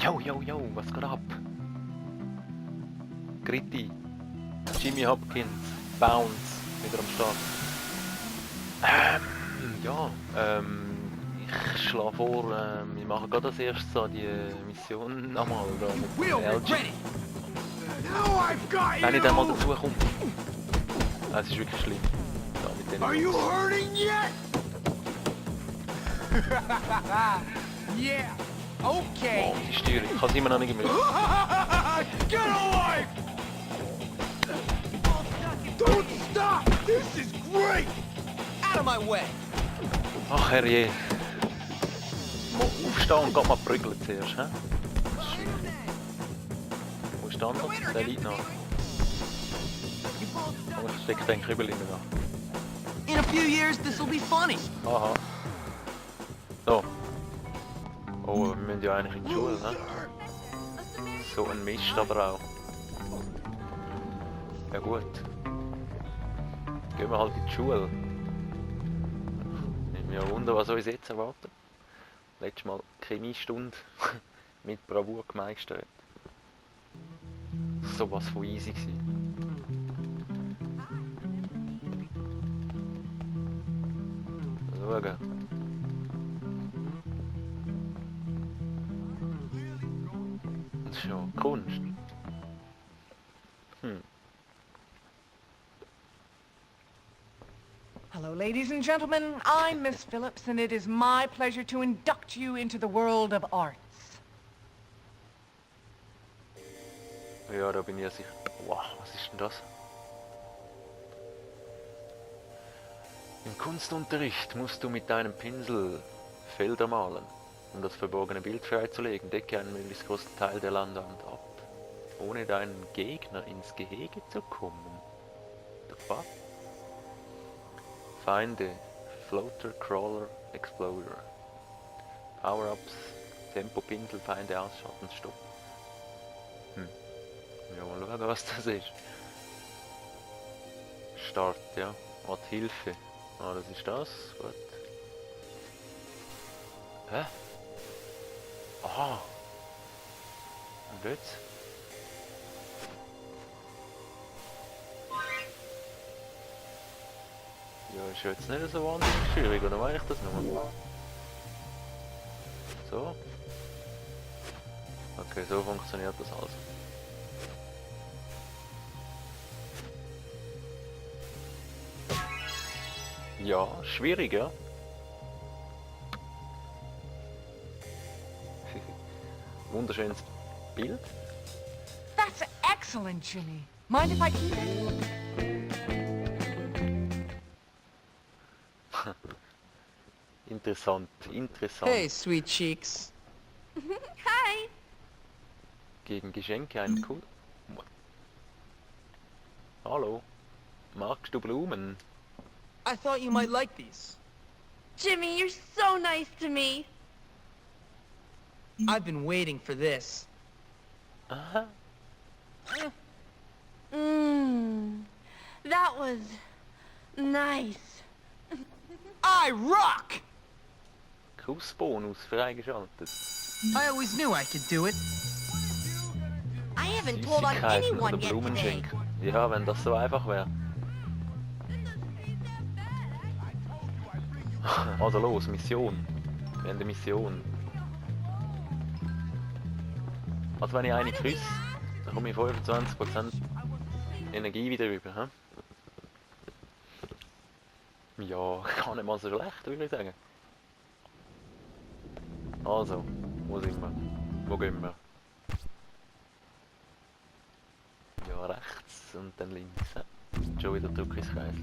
Yo, was geht ab? Gritti, Jimmy Hopkins, Bounce, wieder am Start. Ich schlage vor, wir machen gerade als erstes so die Mission nochmal da mit LG. Wenn ich dann mal dazu komme. Es ist wirklich schlimm. Da mit den Yeah, okay. Oh, die Steuerung, ich kann es immer noch nicht im Griff. Get away! Don't stop! This is great! Out of my way! Ach herrje. Mal aufstehen und geht mal prügeln zuerst, hä? Das ist schwierig. Wo ist der andere? Der liegt noch. Aber ich stecke den Kribbel immer noch. In a few years, this will be funny. Aha. So. Oh, wir müssen ja eigentlich in die Schule, ne? So ein Mist aber auch. Ja gut. Gehen wir halt in die Schule. Ich mich ja wundern, was uns jetzt erwartet. Letztes Mal Chemiestunde mit Bravour gemeistert. So was von easy gewesen. Schauen. Das ist schon Kunst. Hello, ladies and gentlemen. I'm Miss Phillips, and it is my pleasure to induct you into the world of arts. Ja, da bin ich ja sicher. Wow, was ist denn das? Im Kunstunterricht musst du mit deinem Pinsel Felder malen, um das verborgene Bild freizulegen. Decke einen möglichst großen Teil der Landwand ab, ohne deinen Gegner ins Gehege zu kommen. The fuck? Feinde, Floater, Crawler, Exploder. Power-Ups, Tempo, Pinsel, Feinde ausschalten, Stopp. Ja, mal schauen, was das ist. Start, ja. Art Hilfe. Ah, das ist das. Gut. Hä? Aha. Und jetzt? Ja, ist jetzt nicht so wahnsinnig schwierig, oder meine ich das nur? So. Okay, so funktioniert das also. Ja, schwierig, ja. Wunderschönes Bild. That's excellent, Jimmy. Mind if I keep it? Interessant. Hey, sweet cheeks. Hi. Gegen Geschenke ein Kuh. Hallo. Magst du Blumen? I thought you might like these. Jimmy, you're so nice to me. I've been waiting for this. Aha. That was nice. I rock! Kussbonus freigeschaltet. I always knew I could do it. I haven't told on Süßigkeiten anyone oder yet Blumen today. schenken. Ja, wenn das so einfach wäre. Also los, Mission. Wir haben eine Mission. Also wenn ich eine küsse, dann komme ich 25% Energie wieder rüber. He? Ja, gar nicht mal so schlecht, würde ich sagen. Also, wo sind wir? Wo gehen wir? Ja, rechts und dann links. He? Schon wieder Druck ins Kreis.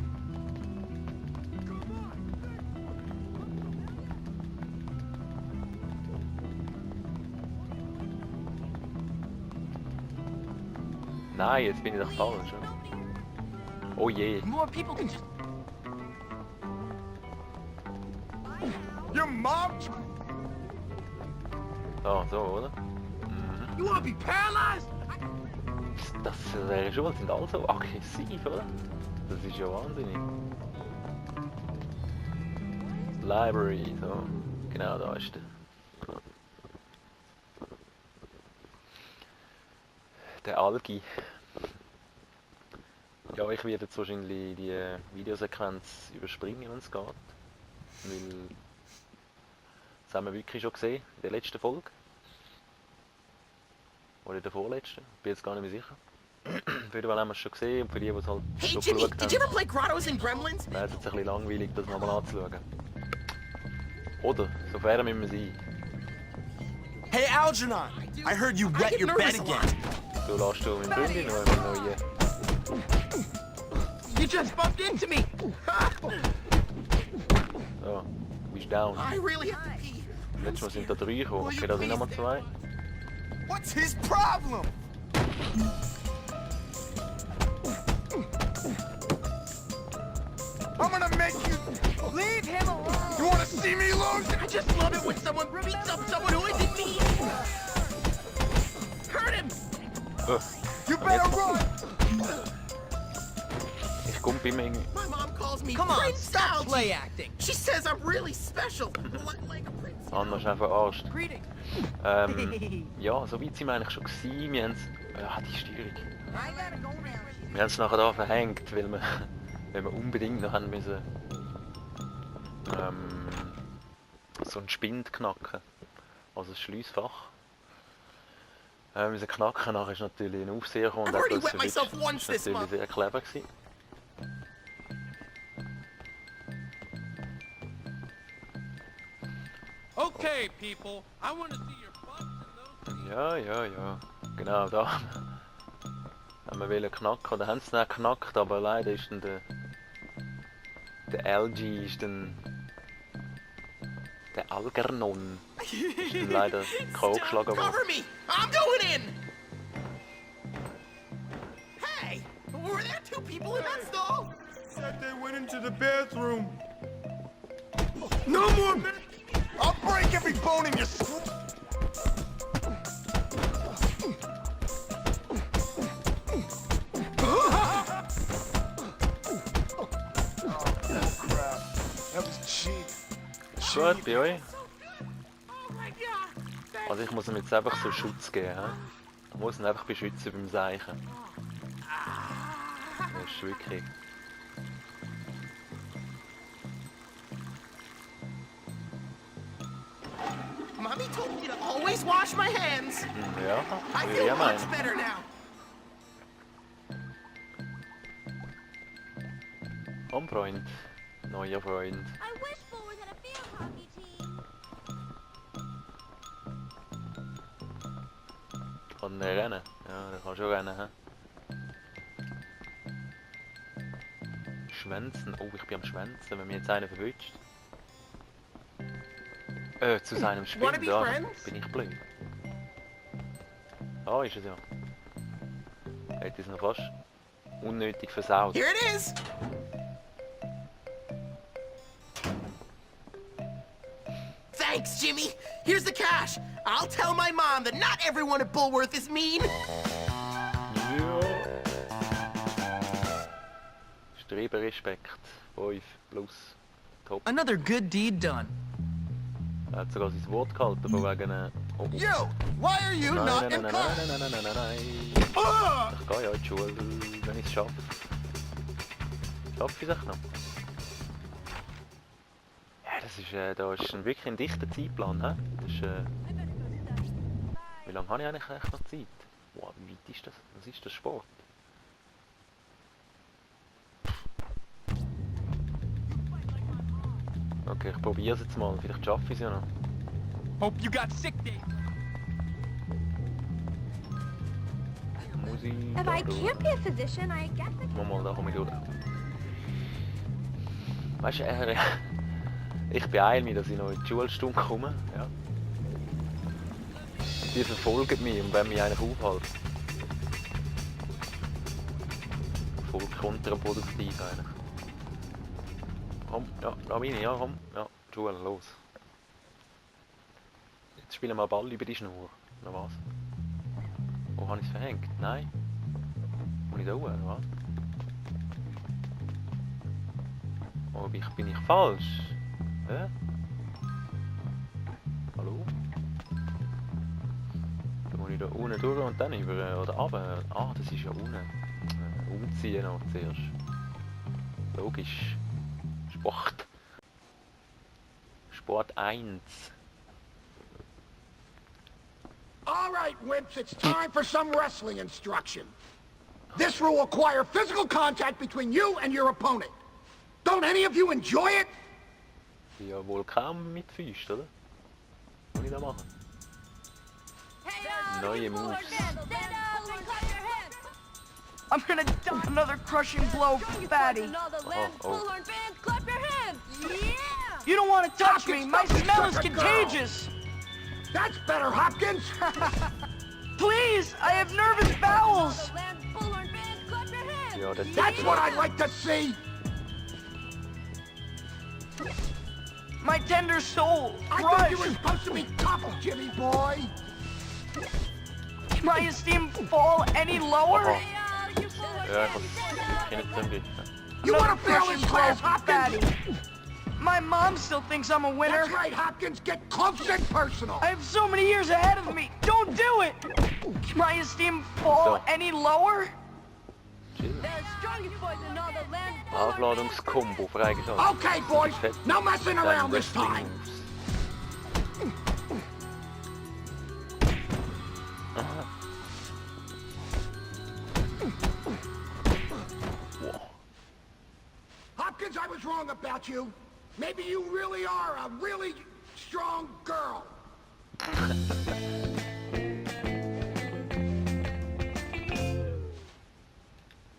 Nein, jetzt bin ich doch falsch. Oh je. More people can just... Your mom? Ah, so, oder? You wanna be paralyzed? Das wäre schon, sind alle so aggressiv, oder? Das ist ja wahnsinnig. Library, so. Genau, da ist der. Der Algi. Ja, ich werde jetzt wahrscheinlich die Videosequenz überspringen, wenn es geht. Weil das haben wir wirklich schon gesehen in der letzten Folge. Oder in der vorletzten. Bin jetzt gar nicht mehr sicher. Auf jeden Fall haben wir es schon gesehen und für die, die es halt Hey schon Jimmy, geschaut did you haben, ever play Grottos and Gremlins? wäre es jetzt ein bisschen langweilig, das nochmal anzuschauen. Oder, so fair müssen wir sein. Hey Algernon, I heard you wet your bed again. Du lässt du meine Freundin noch immer neue. You just bumped into me. So, du bist down. I really have to pee. Letztes Mal sind da 3 gekommen. Okay, da sind nochmal 2. What's his problem? I'm gonna make you... Leave him alone! You wanna see me lose? I just love it when someone beats up someone who isn't me. Hurt him! You better run! Ich komme bei mir irgendwie. My mom calls me Come on, Prince stop Algie. play acting. She says I'm really special. Like a prince. Anna ist einfach Arsch. Greetings. Ja, so weit sind wir eigentlich schon gewesen. Wir haben es... Ja, die Steuerung. I gotta go now. Wir haben es nachher da verhängt, weil wir unbedingt noch haben müssen... so einen Spind knacken. Also ein Schliessfach. Wir müssen knacken, nachher ist natürlich ein Aufseher gekommen und I've hat already uns wet myself verwischt. once Das this war natürlich month. sehr clever gewesen. Okay, people, I want to see your butts in those. Ja. Genau, da haben wir wollen knacken, oder haben sie nicht geknackt, aber leider ist dann der LG ist dann... Der Algernon ist dann leider K.O. geschlagen worden. Cover me! I'm going in! Hey! Were there two people in that stall? Said they went into the bathroom. No more men! I'll break every bone in your skull. That was cheap. Gut, bei euch? Oh my god! Also ich muss ihm jetzt einfach so Schutz geben. He? Ich muss ihn einfach beschützen beim Seichen. Das ist wirklich... Mommy told me to always wash my hands. Ja, I würde ich feel ja much meinen. better now. Komm, Freund. Neuer Freund. I wish Bull had a field hockey team. Kann er rennen? Ja, der kann schon rennen. He? Schwänzen. Oh, ich bin am Schwänzen, wenn mir jetzt einer verwünscht. Zu seinem Wanna Spind, be ja. friends? Bin ich blöd. Ah, ist es ja. Hätte es noch fast unnötig versaut. Here it is. Thanks, Jimmy. Here's the cash. I'll tell my mom that not everyone at Bullworth is mean. Ja. Streber Respekt. 5 plus. Top. Another good deed done. Er hat sogar sein Wort gehalten, von wegen... Oh. You, why are you Nein, not nein, in nein, class? nein. Ah! Ich gehe ja in die Schule, wenn ich es schaffe. Schaffe ich es noch? Ja, das ist, da ist wirklich ein dichter Zeitplan, he? Das ist, wie lange habe ich eigentlich echt noch Zeit? Wow, wie weit ist das? Was ist das Sport? Okay, ich probiere es jetzt mal, vielleicht schaffe ich es ja noch. Hope you got sick day. Muss ich If da I durch? can't be a physician, I guess I can. Mal, da komme ich durch. Weißt du, ich beeile mich, dass ich noch in die Schulstunde komme. Ja. Die verfolgen mich und wollen mich eigentlich aufhalten. Voll kontraproduktiv eigentlich. Komm, ja, da bin ich, ja, komm. Ja, die Schule, los. Jetzt spielen wir Ball über die Schnur. Oder was? Wo habe ich es verhängt? Nein. Muss ich da hoch, oder was? Oh, bin ich falsch? Hä? Hallo? Da muss wieder unten durch und dann über oder runter. Ah, das ist ja unten. Umziehen noch zuerst. Logisch. Sport. Sport 1. All right, wimps, it's time for some wrestling instruction. This will require physical contact between you and your opponent. Don't any of you enjoy it? Ja, wohl kaum mit Füßen, oder? Was soll ich da machen? Neue Moves. I'm gonna dump another crushing blow, fatty. Oh. You don't want to touch me. My smell is contagious. That's better, Hopkins! Please, I have nervous bowels. Ja, das That's what I'd like to see! My tender soul, I thought you crushed. were supposed to be tough, Jimmy boy! Can my esteem fall any lower? Ja, ich hab's nicht drin Griff. You Another wanna fail crushing in class, blow, Hopkins? fatty. My mom still thinks I'm a winner. That's right, Hopkins, get close and personal! I have so many years ahead of me. Don't do it. Can my esteem fall So. any lower? Aufladungskombo freigeschaltet. Okay, boys, no messing Dann around this Wrestling time! Moves. Aha. Wow. Hopkins, I was wrong about you. Maybe you really are a really strong girl.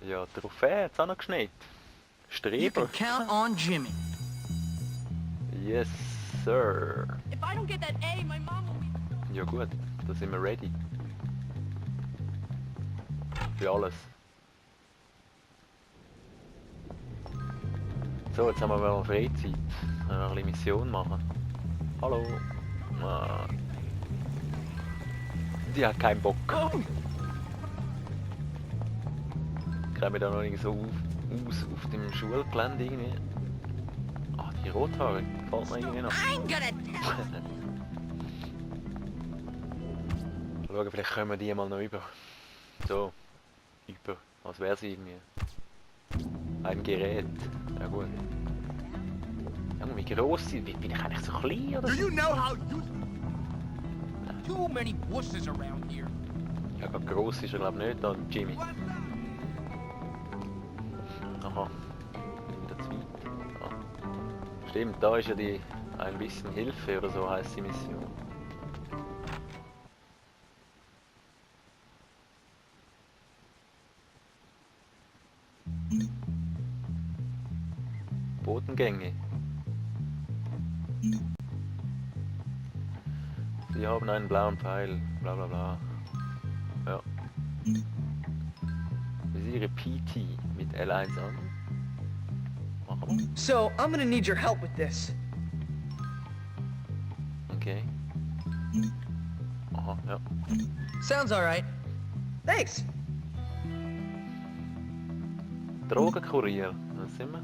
Ja, die Trophäe hat's auch noch geschneit. You can Streber. count on Jimmy. Yes, sir. If I don't get that A, my mom will be... Ja gut, da sind wir ready. Für alles. So, jetzt haben wir mal Freizeit. Können wir ein bisschen Mission machen. Hallo. Ah. Die hat keinen Bock. Kommen da noch nicht so auf dem Schulgelände irgendwie. Ah, die Rothaare gefällt mir irgendwie noch. I'm gonna tell Schauen, vielleicht können wir die mal noch über. So. Über. Was wäre sie irgendwie? Ein Gerät. Ja gut. Junge, wie gross sind. Bin ich eigentlich so klein oder Do so? you know how you... Too many wusses around here. Ja, gerade gross ist er glaube ich nicht, da Jimmy. Aha. Bin wieder zu weit. Ah. Stimmt, da ist ja die ein bisschen Hilfe oder so heisst die Mission. Bodengänge. Sie haben einen blauen Pfeil, bla bla bla. Ja. Visiere PT mit L1 an. Machen wir. So, I'm gonna need your help with this. Okay. Aha, ja. Sounds alright. Thanks. Drogenkurier, da sind wir.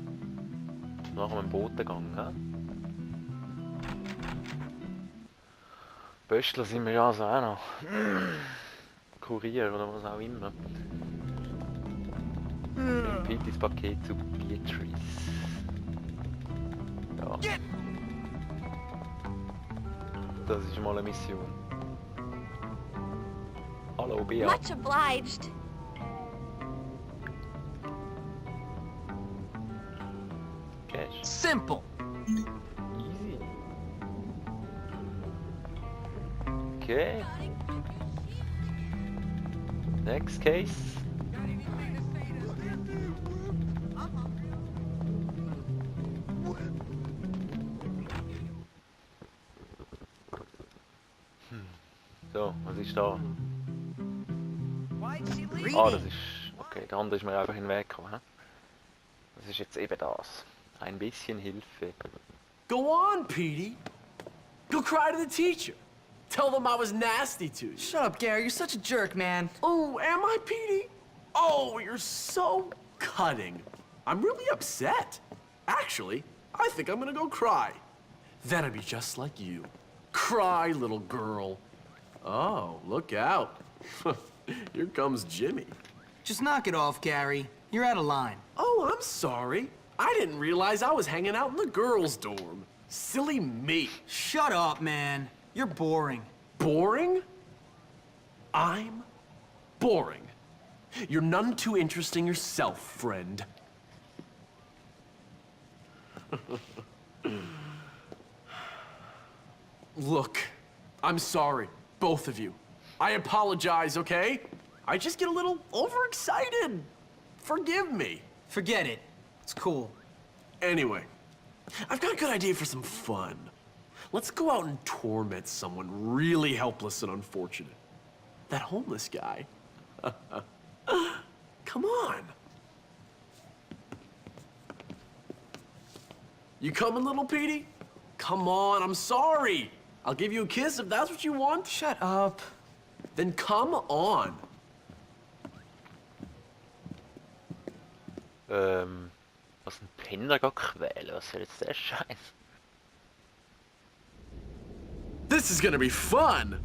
Machen wir einen Botengang, hä? Böstler sind wir ja also auch noch. Kurier oder was auch immer. Pitis Paket zu Beatrice. Ja. Das ist mal eine Mission. Hallo, Bea. Much obliged. Cash. Simple. Easy. Okay. Next case. So, was ist da? Ah, das ist... Okay, der andere ist mir einfach in den Weg gekommen. Hä? Das ist jetzt eben das. Ein bisschen Hilfe. Go on, Petey. Go cry to the teacher. Tell them I was nasty to you. Shut up, Gary. You're such a jerk, man. Oh, am I, Petey? Oh, you're so cutting. I'm really upset. Actually, I think I'm gonna go cry. Then I'd be just like you. Cry, little girl. Oh, look out. Here comes Jimmy. Just knock it off, Gary. You're out of line. Oh, I'm sorry. I didn't realize I was hanging out in the girls' dorm. Silly me. Shut up, man. You're boring. Boring? I'm boring. You're none too interesting yourself, friend. Look, I'm sorry, both of you. I apologize, okay? I just get a little overexcited. Forgive me. Forget it. It's cool. Anyway, I've got a good idea for some fun. Let's go out and torment someone really helpless and unfortunate. That homeless guy. Come on. You coming, little Petey? Come on, I'm sorry. I'll give you a kiss if that's what you want. Shut up. Then come on. Was ein Penner quälen? Was soll jetzt der Scheiß? This is gonna be fun.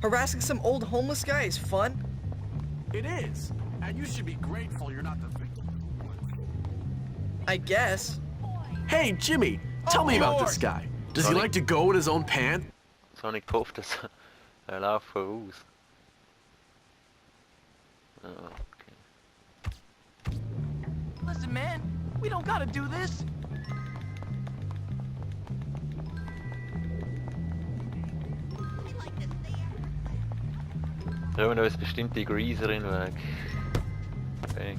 Harassing some old homeless guy is fun? It is. And you should be grateful you're not the victim. I guess. Hey, Jimmy, tell me about this guy. Does he Sorry. like to go in his own pants? So habe ich gehofft, dass er läuft voraus. Oh, okay. Listen, man, we don't gotta do this. Da haben wir uns bestimmt die Greaserin weg. Okay.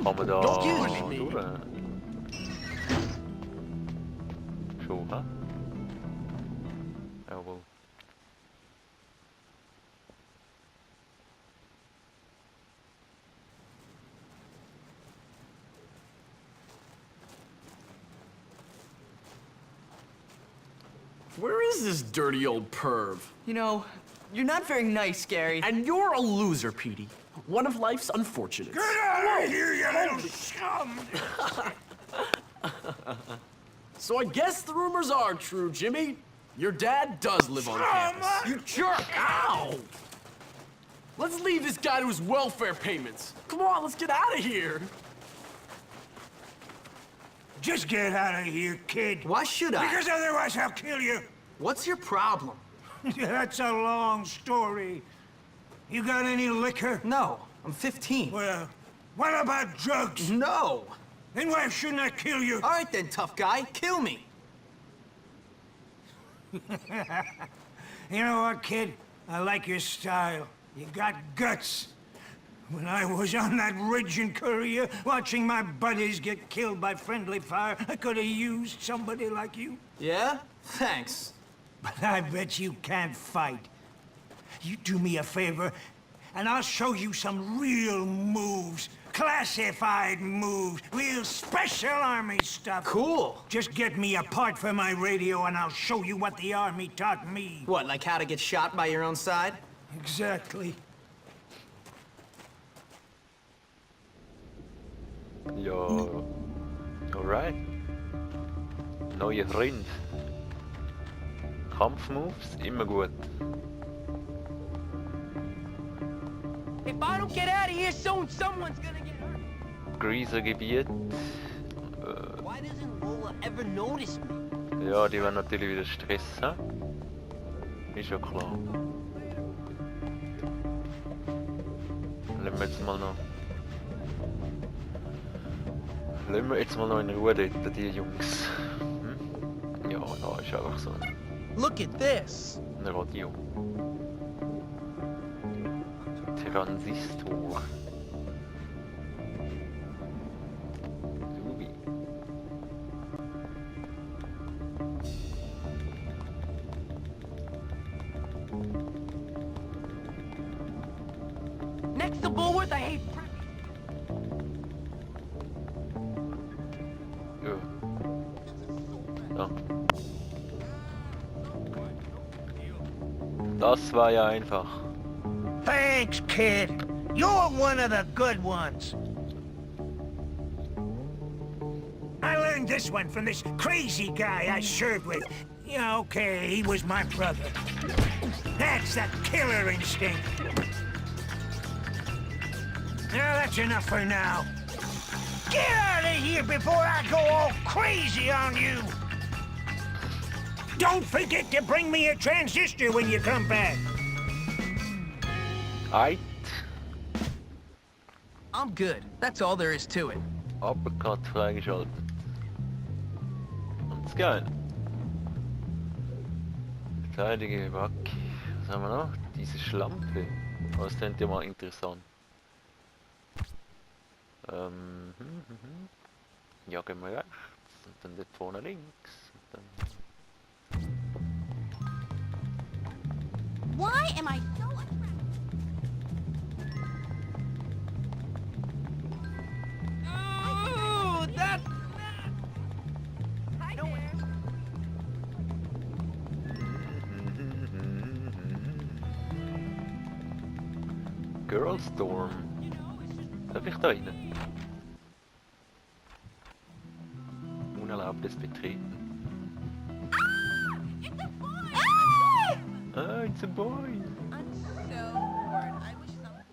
Kann man da Don't use me. durch? Schon, hä? Jawohl. Where is this dirty old perv? You know, you're not very nice, Gary. And you're a loser, Petey. One of life's unfortunates. Get out of here, you little scum! So I guess the rumors are true, Jimmy. Your dad does live on campus. You jerk! Ow! Let's leave this guy to his welfare payments. Come on, let's get out of here. Just get out of here, kid. Why should I? Because otherwise I'll kill you. What's your problem? That's a long story. You got any liquor? No, I'm 15. Well, what about drugs? No. Then why shouldn't I kill you? All right then, tough guy. Kill me. You know what, kid? I like your style. You got guts. When I was on that ridge in Korea, watching my buddies get killed by friendly fire, I could have used somebody like you. Yeah? Thanks. But I bet you can't fight. You do me a favor, and I'll show you some real moves. Classified moves. Real special army stuff. Cool. Just get me a part for my radio, and I'll show you what the army taught me. What, like how to get shot by your own side? Exactly. Ja. Alright. Neuer Freund. Kampfmoves, immer gut. If I don't get out of here soon, someone's gonna get hurt. Greaser-Gebiet. Why doesn't Lola ever notice me? Ja, die werden natürlich wieder Stress haben. Ist ja klar. Lassen wir jetzt mal noch. Lassen wir jetzt mal noch in Ruhe dort, die Jungs. Hm? Ja, da ist einfach so Look at this. ein Radio. Transistor. Subi. Next to Bullworth, I hate prep. Ja. Ja. Das war ja einfach. Thanks, kid. You're one of the good ones. learned this one from this crazy guy I served with. Yeah, okay, he was my brother. That's that killer instinct. Now that's enough for now. Get out of here before I go all crazy on you! Don't forget to bring me a transistor when you come back. Aight. I'm good. That's all there is to it. Uppercut freigeschaltet. Ganz geil. Verteidige Wack. Was haben wir noch? Diese Schlampe. Das klingt ja mal interessant. Ja, gehen wir rechts. Und dann dort vorne links. Und dann... Why am I so Oh, that's... Hi there. Girls Dorm. Darf ich da rein? Unerlaubtes Betreten. Ah, it's a boy! I'm so bored. I wish someone...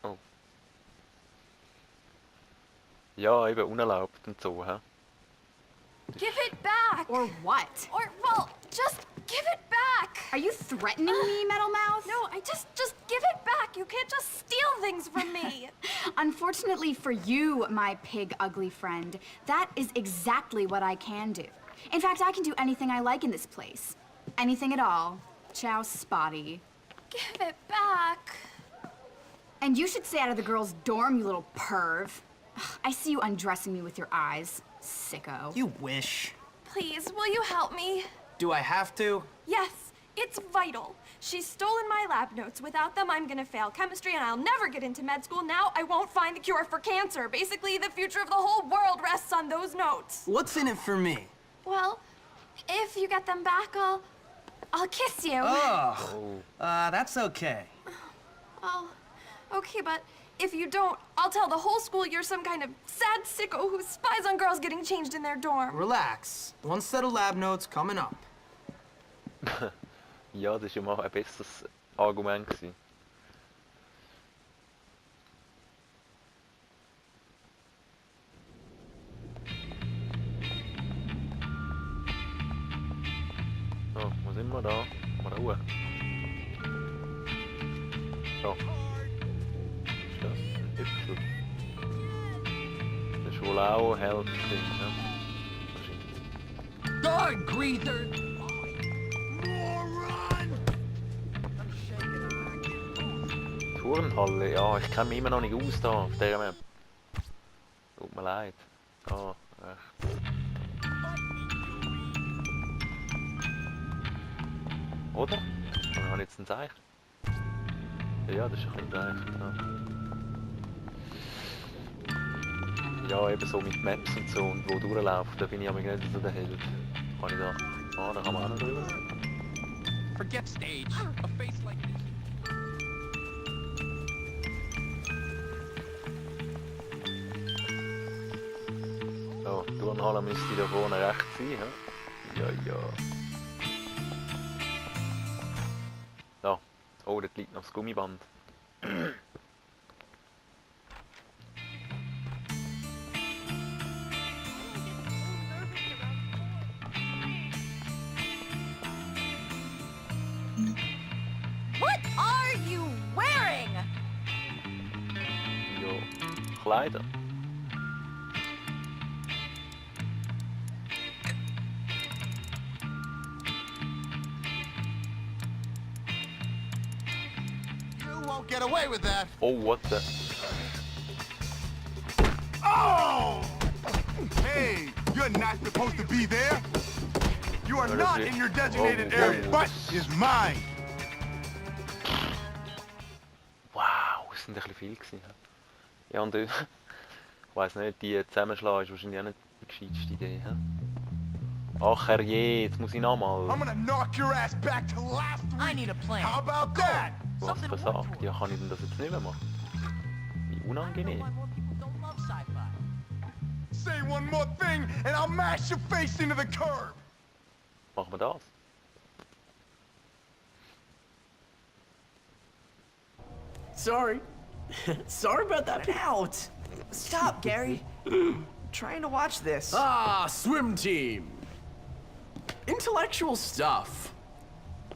Oh. Ja, eben unerlaubt und so, hä? Give it back! Or what? Or, well, just give it back! Are you threatening me, Metal Mouth? No, just give it back! You can't just steal things from me! Unfortunately for you, my pig ugly friend, that is exactly what I can do. In fact, I can do anything I like in this place. Anything at all. Ciao, Spotty. Give it back! And you should stay out of the girls' dorm, you little perv. Ugh, I see you undressing me with your eyes, sicko. You wish. Please, will you help me? Do I have to? Yes, it's vital. She's stolen my lab notes. Without them, I'm gonna fail chemistry and I'll never get into med school. Now I won't find the cure for cancer. Basically, the future of the whole world rests on those notes. What's in it for me? Well, if you get them back, I'll kiss you. Oh, that's okay. Oh, okay, but if you don't, I'll tell the whole school you're some kind of sad sicko who spies on girls getting changed in their dorm. Relax. One set of lab notes coming up. Ja, das ist ja mal ein besseres Argument gewesen. So, wo sind wir da? Mal da hoch. So. Ist das ein Äpfel? Das ist wohl auch Hälfte, ne? Wahrscheinlich. God, Greether! Turnhalle, ja, ich kenne mich immer noch nicht aus da auf dieser Map. Tut mir leid. Da, rechts. Oder? Oder habe ich jetzt ein Zeichen? Ja, das ist ein bisschen Zeichen. Ja, eben so mit Maps und so und wo durchlaufen, da bin ich aber nicht so der Held. Kann ich da... Ah, da kann man auch noch drüber. Forget stage. A face like this. So, Turnhalle müsste da vorne rechts sein, hä? Ja, ja. So. Oh, dort liegt noch das Gummiband. What are you wearing? Ja, Kleider. You won't get away with that. Oh, what the... Oh! Hey, you're not supposed to be there. You are not in your designated area, but is mine. Wow, das sind ein bisschen viel gewesen. Ja, und ich weiss nicht, die zusammenschlagen ist wahrscheinlich auch nicht die gescheiteste Idee. Ach herrje, jetzt muss ich nochmal. I'm gonna knock your ass back to last week. I need a plan. How about that? Was versagt? Ja, kann ich denn das jetzt nicht mehr machen? Wie unangenehm. Say one more thing and I'll mash your face into the curb. Machen wir das. Sorry. Sorry about that. Out! Stop, Gary. Trying to watch this. Ah, swim team. Intellectual stuff.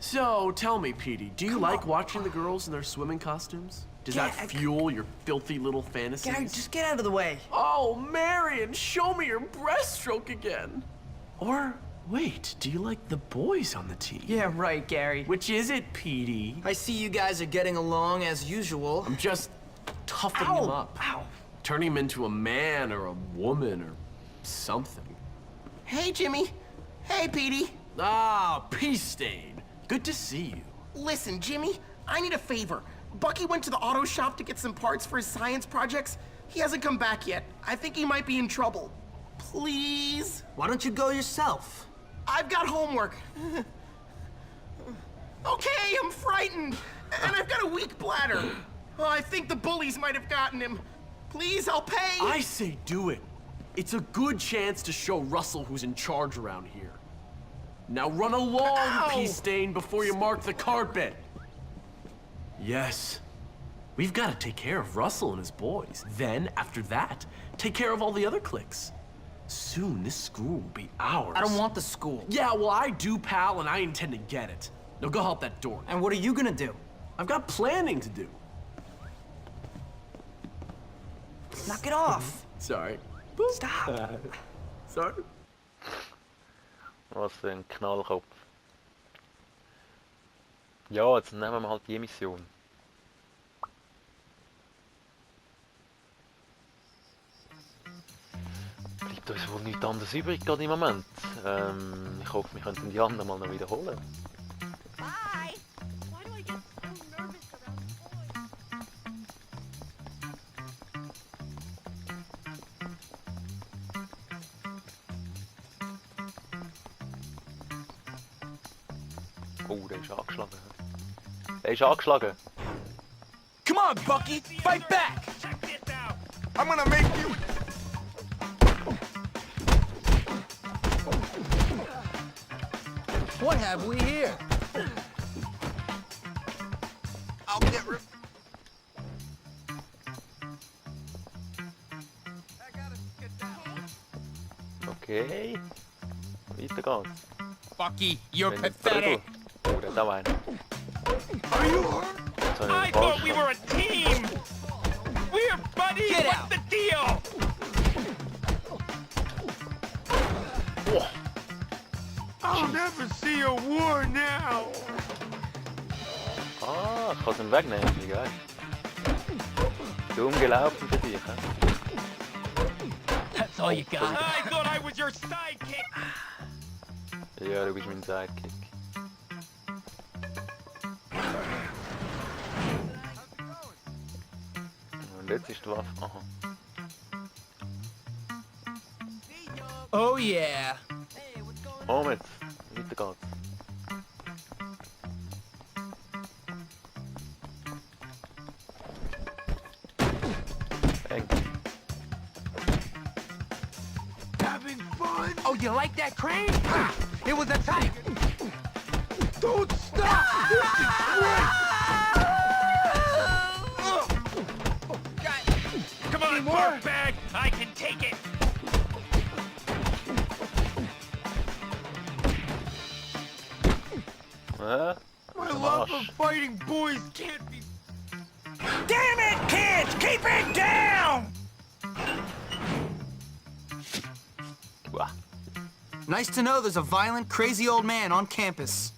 So, tell me, Petey, do you like watching the girls in their swimming costumes? Does that fuel your filthy little fantasies? Gary, just get out of the way. Oh, Marion, show me your breaststroke again. Or, wait, do you like the boys on the team? Yeah, right, Gary. Which is it, Petey? I see you guys are getting along as usual. I'm just toughening him up. Ow! Turning him into a man or a woman or something. Hey, Jimmy. Hey, Petey. Ah, Peace Stain. Good to see you. Listen, Jimmy, I need a favor. Bucky went to the auto shop to get some parts for his science projects. He hasn't come back yet. I think he might be in trouble. Please? Why don't you go yourself? I've got homework. Okay, I'm frightened. And I've got a weak bladder. Oh, I think the bullies might have gotten him. Please, I'll pay. I say do it. It's a good chance to show Russell who's in charge around here. Now run along, Ow! Peace Stain, before you mark the carpet. Yes. We've got to take care of Russell and his boys. Then, after that, take care of all the other cliques. Soon, this school will be ours. I don't want the school. Yeah, well, I do, pal, and I intend to get it. Now go help that door. And what are you gonna do? I've got planning to do. Knock it off. Sorry. Stop. Sorry. Was für ein Knallkopf. Ja, jetzt nehmen wir halt die Mission. Bleibt uns wohl nichts anderes übrig gerade im Moment. Ich hoffe, wir könnten die anderen mal noch wiederholen. Bye. Why do I get so nervous around Oh, der ist angeschlagen. Der ist angeschlagen. Come on, Bucky, fight back. Check this out. I'm gonna make you. What have we here? I'll get rid. Okay. Weiter geht's. Bucky, you're Wenn der pathetic. Trödel- Oh, der da war einer. Are you hurt? Jetzt habe I ich thought falsch we were a team. We're buddies. Get What's out. the deal? I'll never see a war now. Ah, ich kann es ihm wegnehmen, wie geil. Dumm gelaufen für dich, hä? That's all you got. I thought I was your sidekick. Ja, du bist mein Sidekick. Und jetzt ist die Waffe. Aha. Oh yeah. Komm jetzt, weiter geht's. Eng. Having fun? Oh, you like that crane? Ha! It was a tiger. Don't stop! This is great! Come on, bark bag. I can take it. Ja, My am love Arsch. of fighting boys can't be. Damn it, kids! Keep it down! Uah. Nice to know there's a violent, crazy old man on campus.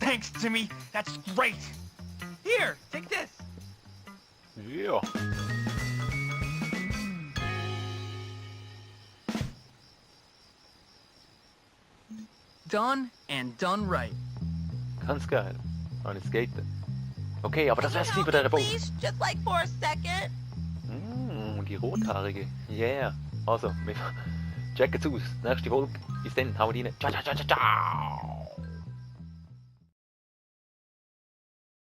Thanks, Jimmy. That's great. Here, take this. Ja. Done and done right. Ganz geil. Und jetzt geht er. Okay, aber das wär's nicht bei der Boot. Just like for a second. Die rothaarige. Yeah. Also, wir checken es aus. Nächste Folge. Bis dann. Haut rein. Ciao, ciao, ciao, ciao, ciao.